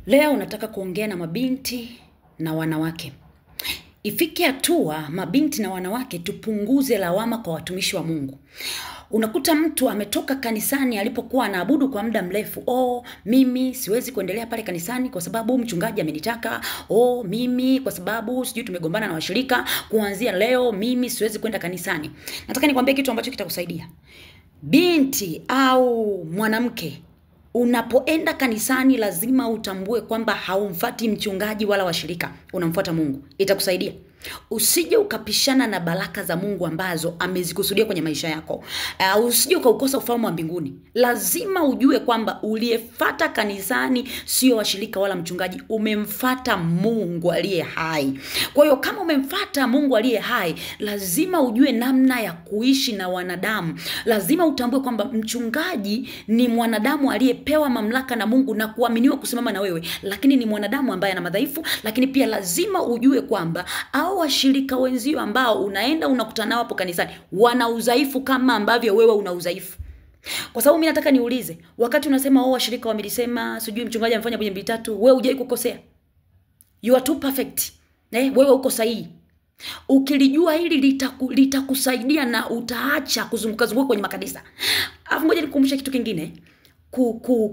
Leo nataka kuongea na mabinti na wanawake. Ifike hatua mabinti na wanawake tupunguze lawama kwa watumishi wa Mungu. Unakuta mtu ametoka kanisani alipokuwa anaabudu kwa muda mrefu. Oh, mimi siwezi kuendelea pale kanisani kwa sababu mchungaji amenitaka. Oh, mimi kwa sababu sijui tumegombana na washirika, kuanzia leo mimi siwezi kwenda kanisani. Nataka nikwambie kitu ambacho kitakusaidia. Binti au mwanamke, unapoenda kanisani lazima utambue kwamba haumfuati mchungaji wala washirika, unamfuata Mungu. Itakusaidia. Usije ukapishana na baraka za Mungu ambazo amezikusudia kwenye maisha yako. Usije ukaukosa ufalme wa mbinguni. Lazima ujue kwamba uliyefuata kanisani sio washirika wala mchungaji, umemfuata Mungu aliye hai. Kwa hiyo kama umemfuata Mungu aliye hai, lazima ujue namna ya kuishi na wanadamu. Lazima utambue kwamba mchungaji ni mwanadamu aliyepewa mamlaka na Mungu na kuaminiwa kusimama na wewe, lakini ni mwanadamu ambaye ana madhaifu. Lakini pia lazima ujue kwamba au washirika wenzio ambao unaenda unakutana nao hapo kanisani wana udhaifu kama ambavyo wewe una udhaifu. Kwa sababu mimi nataka niulize, wakati unasema wao washirika wamelisema, sijui mchungaji amefanya moja mbili tatu, wewe hujai kukosea. You are too perfect. Wewe uko sahihi. Ukilijua hili litakusaidia na utaacha kuzunguka zunguka kwenye makanisa. Alafu ngoja nikukumbushe kitu kingine.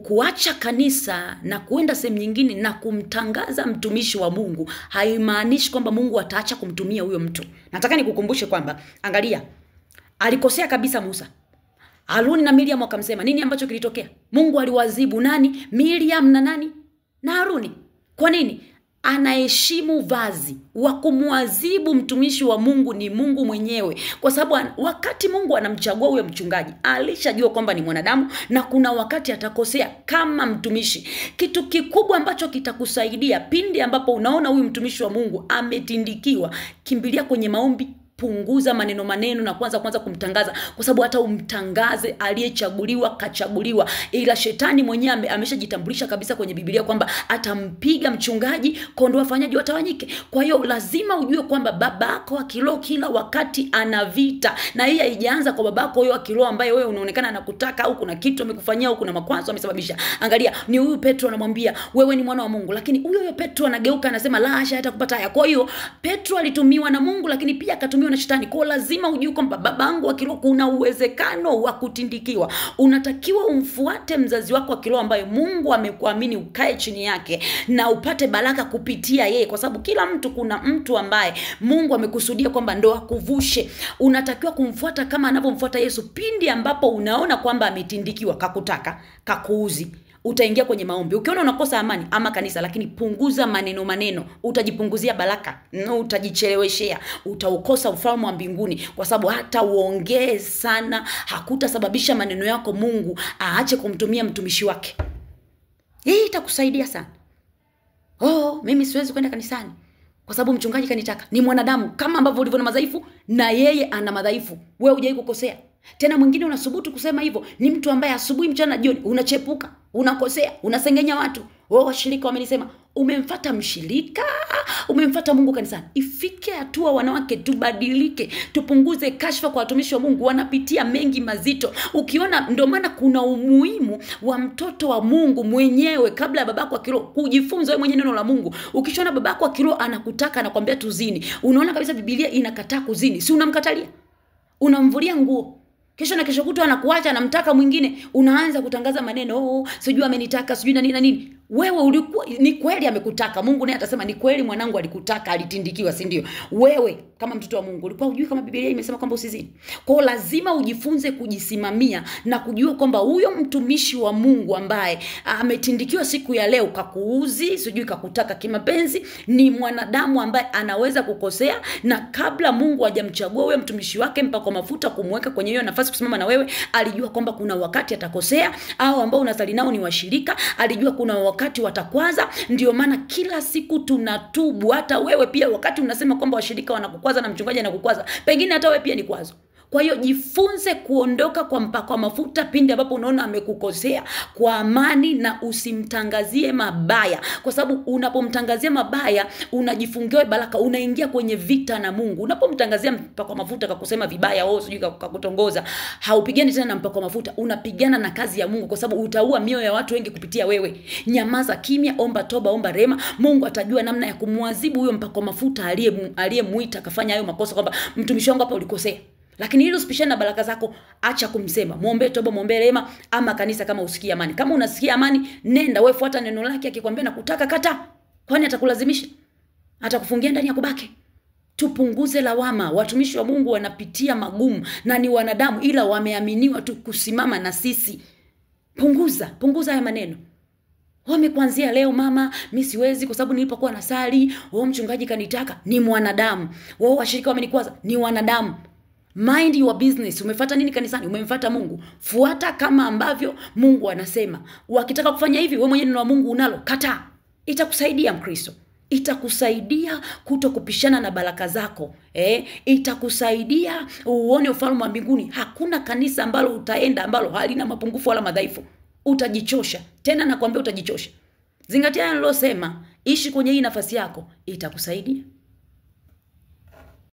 Kuacha kanisa na kuenda sehemu nyingine na kumtangaza mtumishi wa Mungu haimaanishi kwamba Mungu ataacha kumtumia huyo mtu. Nataka nikukumbushe kwamba angalia, alikosea kabisa Musa. Haruni na Miriam wakamsema. Nini ambacho kilitokea? Mungu aliwaadhibu nani? Miriam na nani? Na Haruni. Kwa nini? Anaheshimu vazi. Wa kumwadhibu mtumishi wa Mungu ni Mungu mwenyewe. Kwa sababu wakati Mungu anamchagua huyo mchungaji, alishajua kwamba ni mwanadamu na kuna wakati atakosea kama mtumishi. Kitu kikubwa ambacho kitakusaidia pindi ambapo unaona huyu mtumishi wa Mungu ametindikiwa, kimbilia kwenye maombi, punguza maneno maneno na kwanza kumtangaza, kwa sababu hata umtangaze aliyechaguliwa kachaguliwa, ila shetani mwenyewe ameshajitambulisha kabisa kwenye Biblia kwamba atampiga mchungaji, kondoo wafanyaji watawanyike. Kwa hiyo lazima ujue kwamba babako wa kiroho kila wakati ana vita, na hii haijaanza kwa babako huyo wa kiroho ambaye wewe unaonekana anakutaka au kuna kitu amekufanyia au kuna makwazo amesababisha. Angalia, ni huyu Petro anamwambia wewe ni mwana wa Mungu, lakini huyo huyo Petro anageuka anasema la hasha, hata kupata haya. Kwa hiyo Petro alitumiwa na Mungu, lakini pia akatumiwa na shetani. Kwa lazima ujue kwamba babangu wa kiroho kuna uwezekano wa kutindikiwa. Unatakiwa umfuate mzazi wako wa kiroho ambaye Mungu amekuamini ukae chini yake na upate baraka kupitia yeye, kwa sababu kila mtu, kuna mtu ambaye Mungu amekusudia kwamba ndo akuvushe. Unatakiwa kumfuata kama anavyomfuata Yesu. Pindi ambapo unaona kwamba ametindikiwa, kakutaka, kakuuzi, utaingia kwenye maombi. Ukiona unakosa amani ama kanisa, lakini punguza maneno maneno, utajipunguzia baraka, utajicheleweshea, utaukosa ufalme wa mbinguni, kwa sababu hata uongee sana hakutasababisha maneno yako Mungu aache kumtumia mtumishi wake. Hii itakusaidia sana. Oh, mimi siwezi kwenda kanisani kwa sababu mchungaji kanitaka. Ni mwanadamu kama ambavyo ulivyo na madhaifu, na yeye ana madhaifu. Wewe hujai kukosea. Tena mwingine unasubutu kusema hivyo, ni mtu ambaye asubuhi, mchana, jioni unachepuka, unakosea, unasengenya watu. Wao washirika wamenisema. Umemfuata mshirika, umemfuata Mungu kanisani. Ifike hatua wanawake tubadilike, tupunguze kashfa kwa watumishi wa Mungu, wanapitia mengi mazito. Ukiona, ndio maana kuna umuhimu wa mtoto wa Mungu mwenyewe kabla ya babako wa kiroho kujifunza wewe mwenyewe neno la Mungu. Ukishaona babako wa kiroho anakutaka, anakuambia tuzini, unaona kabisa Biblia inakataa kuzini, si unamkatalia? Unamvulia nguo. Kesho na kesho kutwa anakuacha, anamtaka mwingine, unaanza kutangaza maneno, oh, sijui amenitaka, sijui na nini na nini. Wewe ulikuwa ni kweli amekutaka. Mungu naye atasema ni kweli mwanangu alikutaka, alitindikiwa, si ndio? Wewe kama mtoto wa Mungu ulikuwa hujui kama Biblia imesema kwamba usizini. Kwa hiyo lazima ujifunze kujisimamia na kujua kwamba huyo mtumishi wa Mungu ambaye ametindikiwa siku ya leo, kakuuzi, sijui kakutaka kimapenzi, ni mwanadamu ambaye anaweza kukosea, na kabla Mungu hajamchagua huyo mtumishi wake mpaka mafuta kumweka kwenye hiyo nafasi kusimama na wewe, alijua kwamba kuna wakati atakosea, au ambao unasali nao ni washirika, alijua kuna wakati watakwaza. Ndio maana kila siku tunatubu. Hata wewe pia wakati unasema kwamba washirika wanakukwaza na mchungaji anakukwaza, pengine hata wewe pia ni kwazo. Kwa hiyo jifunze kuondoka kwa mpakwa mafuta pindi ambapo unaona amekukosea kwa amani, na usimtangazie mabaya, kwa sababu unapomtangazia mabaya unajifungia baraka, unaingia kwenye vita na Mungu. Unapomtangazia mpakwa mafuta kakusema vibaya, wewe sijui kakutongoza, haupigani tena na mpakwa mafuta, unapigana na kazi ya Mungu, kwa sababu utaua mioyo ya watu wengi kupitia wewe. Nyamaza kimya, omba toba, omba rehema. Mungu atajua namna ya kumwadhibu huyo mpakwa mafuta aliyemuita akafanya hayo makosa, kwamba mtumishi wangu hapa ulikosea. Lakini ili usipishane na baraka zako, acha kumsema, muombe toba, muombe rehema, ama kanisa kama usikie amani. Kama unasikia amani, nenda wewe, fuata neno lake. Akikwambia na kutaka, kata. Kwani atakulazimisha? Atakufungia ndani ya kubaki? Tupunguze lawama. Watumishi wa Mungu wanapitia magumu na ni wanadamu, ila wameaminiwa tu kusimama na sisi. Punguza haya maneno. Wame kuanzia leo, mama, mimi siwezi kwa sababu nilipokuwa nasali, wao mchungaji kanitaka. Ni mwanadamu. Wao washirika wamenikwaza, ni wanadamu. Mind your business. Umefuata nini kanisani? Umemfuata Mungu. Fuata kama ambavyo Mungu anasema. Wakitaka kufanya hivi, wewe mwenyewe neno la Mungu unalo, kataa. Itakusaidia Mkristo. Itakusaidia kutokupishana na baraka zako. Itakusaidia uone ufalme wa mbinguni. Hakuna kanisa ambalo utaenda ambalo halina mapungufu wala madhaifu. Utajichosha. Tena nakwambia utajichosha. Zingatia nililosema, ishi kwenye hii nafasi yako, itakusaidia.